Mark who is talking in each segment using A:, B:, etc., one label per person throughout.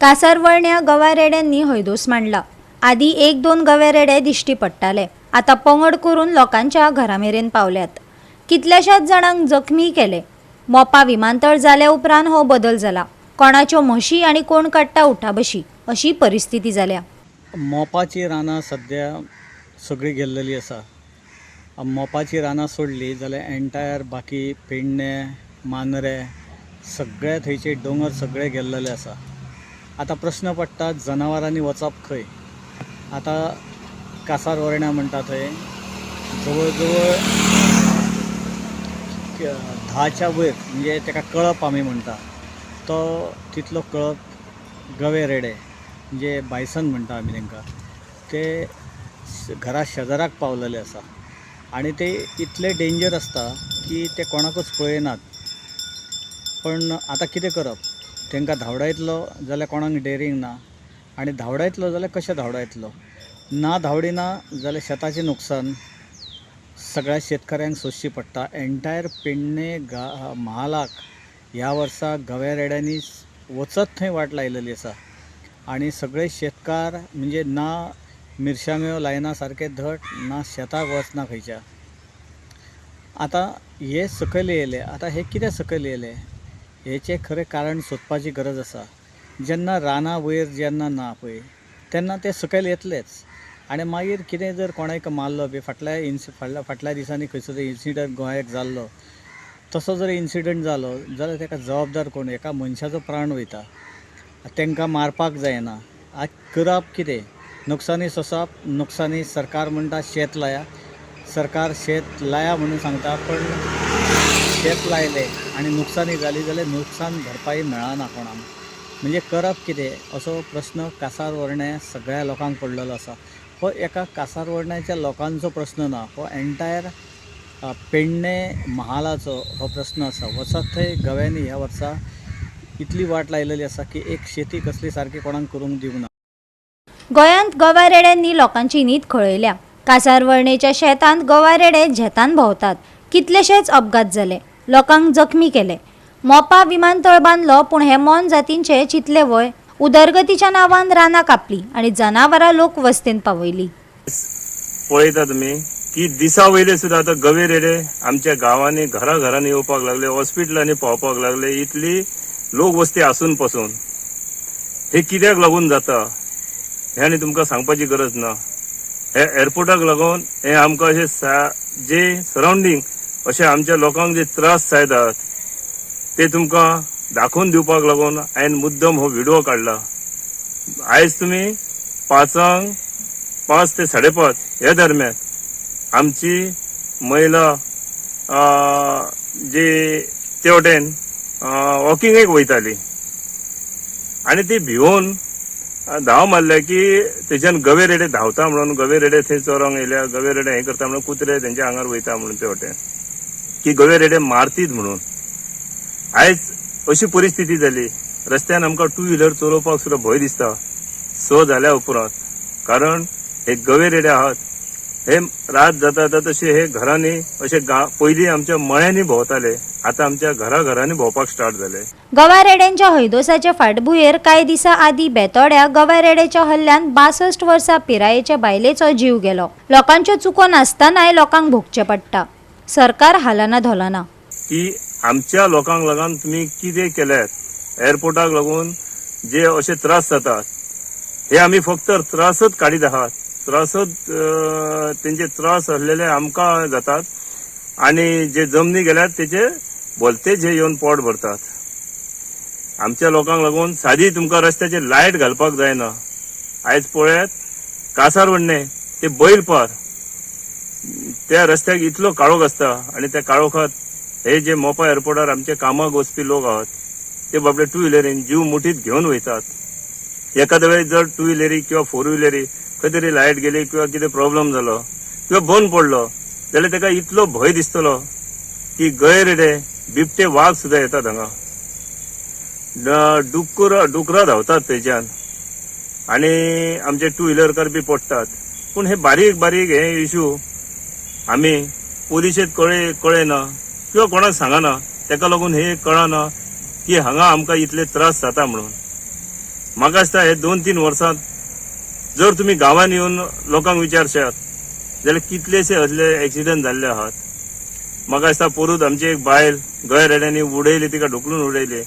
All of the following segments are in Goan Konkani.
A: कासारवर्ण्या गवा रेड्यांनी हैदोस मांडला. आदी एक दोन गवे रेडे दिश्टी पडटाले, आतां पंगड करून लोकांच्या घरा मेरेन पावल्यात. कितल्याशाच जाणांक जखमी केले. मोपा विमानतळ जाल्या उपरांत हो बदल जाला. कोणाच्यो म्हशी आनी कोण काडटा उठाबशी अशी परिस्थिती जाल्या.
B: मोपाची रानां सद्या सगळीं गेल्लेली आसा. मोपाची रानां सोडली जाल्यार एन्टायर बाकी पेडणे, मांद्रे सगळे थंयचे दोंगर सगळे गेल्लेले आसा. आतां प्रस्न पडटा जनावरांनी वचप खंय. आतां कासारवर्ण्या म्हणटा थंय जवळ जवळ 10च्या वयर, म्हणजे ताका कळप आमी म्हणटा, तो तितलो कळप गवे रेडे म्हणजे बायसन म्हणटा आमी तांकां, ते घरा शेजराक पावलेले आसा आनी ते इतले डेंजर आसता की ते कोणाकूच पळयनात. पण आतां कितें करप, तांकां धांवडायतलो जाल्यार कोणाक डेरींग ना आनी धांवडायतलो जाल्यार कशें धांवडायतलो. ना धांवडिना जाल्यार शेताचें नुकसान सगळ्या शेतकऱ्यांक सोंसची पडटा. एन्टायर पेडणे म्हालाक ह्या वर्सा गव्या रेड्यांनी वचत थंय वाट लायलेली आसा आनी सगळे शेतकार म्हणजे ना मिरसांग्यो लायना सारके धड, ना शेताक वचना खंयच्या. आतां हे सकयल येयले, आतां हे कितें सकयल येयले हेचें खरें कारण सोदपाची गरज आसा. जेन्ना रानां वयर जेन्ना ना पळय तेन्ना ते सकयल येतलेच आनी मागीर कितें जर कोणाक मारलो बी, फाटल्या फाटल्या दिसांनी खंयचो तरी इन्सिडंट गोंयाक जाल्लो, तसो जर इन्सिडंट जालो जाल्यार ताका जबाबदार कोण? एका मनशाचो प्राण वयता. तांकां मारपाक जायना. आतां करप कितें? नुकसानी सोंसप, नुकसानी सरकार म्हणटा शेत लाया, सरकार शेत लाया म्हणून सांगता, पण शेत लायलें आनी नुकसानी जाली जाल्यार नुकसान भरपाई मेळना कोणाक. म्हणजे करप कितें असो प्रस्न कासारवर्ण्या सगळ्या लोकांक पडलेलो आसा. हो एका कासारवर्ण्याच्या लोकांचो प्रस्न ना, हो एन्टायर पेडणे महालाचो हो प्रस्न आसा. वचत थंय गव्यांनी ह्या वर्सा इतली वाट लायलेली आसा की एक शेती कसली सारकी कोणाक करूंक दिवंक ना.
A: गोंयांत गवा रेड्यांनी लोकांची न्हीद खळयल्या. कासारवर्णेच्या शेतांत गवा रेडे झेतान भोंवतात. कितलेशेच अपघात जाले, लोकांक जखमी केले. मोपा विमानतळ बांदलो, पूण हे मोन जातींचे चिंतले व्हय? उदरगतीच्या नांवान रानां कापली आनी जनावरां लोक वस्तेन पावयली.
C: पळयता तुमी की दिसा वयले सुद्दां आतां गवे रेडे आमच्या गांवांनी घरा घरांनी येवपाक लागले, हॉस्पिटलांनी पावपाक लागले. इतली लोक वस्ती आसून पासून हे कित्याक लागून जाता हें आनी तुमकां सांगपाची गरज ना. हे एअरपोर्टाक लागून हे आमकां अशें जे सरावंडींग अशे आमच्या लोकांक जे त्रास जायतात ते तुमकां दाखोवन दिवपाक लागून हांवें मुद्दम हो व्हिडिओ काडला. आयज तुमी 5 ते 5:30 ह्या दरम्यान आमची महिला जी ते वटेन वॉकिंगेक वयताली आनी ती भिवून धांव मारल्या की थंयच्यान गवे रेडे धांवता म्हणून, गवे रेडे थंय चोरोंक येयल्या, गवे रेडे हें करता म्हणून, कुत्रे तेंच्या आंगार वयता म्हणून ते वटेन की गवे रेडे मारतीत म्हणून. आयज अशी परिस्थिती जाली, रस्त्यान आमकां टू व्हिलर चलोवपाक सुद्दां भंय दिसता 6 जाल्या उपरांत. कारण हे गवे रेडे आहात हे रात जाता जाता तशे हे घरांनी अशे पयलीं आमच्या मळ्यांनी भोंवताले, आतां आमच्या घरा घरांनी भोंवपाक स्टार्ट जाले.
A: गवा रेड्यांच्या हैदोसाच्या फाटभुंयेर कांय दिसां आदीं बेतोड्या गवा रेड्याच्या हल्ल्यान 62 वर्सां पिरायेच्या बायलेचो जीव गेलो. लोकांच्यो चुको नासतनाय लोकांक भोगचें पडटा. सरकार हालना धोलना.
C: की आमच्या लोकांक लागून तुमी कितें केल्यात, एअरपोर्टाक लागून जे अशे त्रास जातात हे आमी फक्त त्रासच काडीत आहात, त्रासच तेंचे त्रास आसलेले आमकां जातात आनी जे जमनी गेल्यात तेचे भलतेच हे येवन पोट भरतात. आमच्या लोकांक लागून सादी तुमकां रस्त्याचेर लायट घालपाक जायना. आयज पळयात कासारवर्णे ते बैलपार त्या रस्त्याक इतलो काळोख आसता आनी त्या काळोखात हे जे मोपा एअरपोर्टार आमचे कामाक वचपी लोक आहात ते बाबडे टू व्हिलरीन जीव मुठीत घेवन वयतात. एखाद्या वेळेस जर टू व्हिलरी किंवा फोर व्हिलरी खंय तरी लायट गेली किंवा कितें प्रॉब्लम जालो किंवा बंद पडलो जाल्यार ताका इतलो भंय दिसतलो की गळे रेडे बिबटे वाग सुद्दां येतात हांगा, डुकरां धांवतात थंयच्यान आनी आमचे टू व्हिलरकार बी पडटात. पूण हे बारीक बारीक हे इशू आमी पुलिशेंत कळयना किंवा कोणाक सांगना, ताका लागून हे कळना की हांगा आमकां इतले त्रास जाता म्हणून. म्हाका दिसता हे 2-3 वर्सांत जर तुमी गांवांत येवन लोकांक विचारशात जाल्यार कितलेशे असले एक्सिडंट जाल्ले आहात. म्हाका दिसता पोरूत आमची एक बायल गवे रेड्यांनी उडयली, तिका ढुकलून उडयली,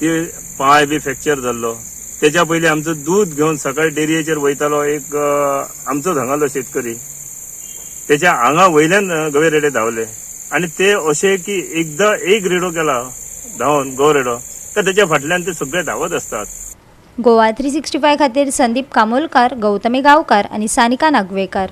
C: ती पांय बी फ्रॅक्चर जाल्लो. तेच्या पयलीं आमचो दूद घेवन सकाळी डेरयेचेर वयतालो एक आमचोच हांगालो शेतकरी, तेच्या आंगा वयल्यान गवे रेडे धांवले आनी ते अशे की एकदां एक रेडो गेला धांवन गव रेडो तर तेच्या फाटल्यान ते सगळे धांवत आसतात.
A: गोवा 365 खातीर संदीप कामोलकार, गौतमी गांवकार आनी सानिका नागवेकार.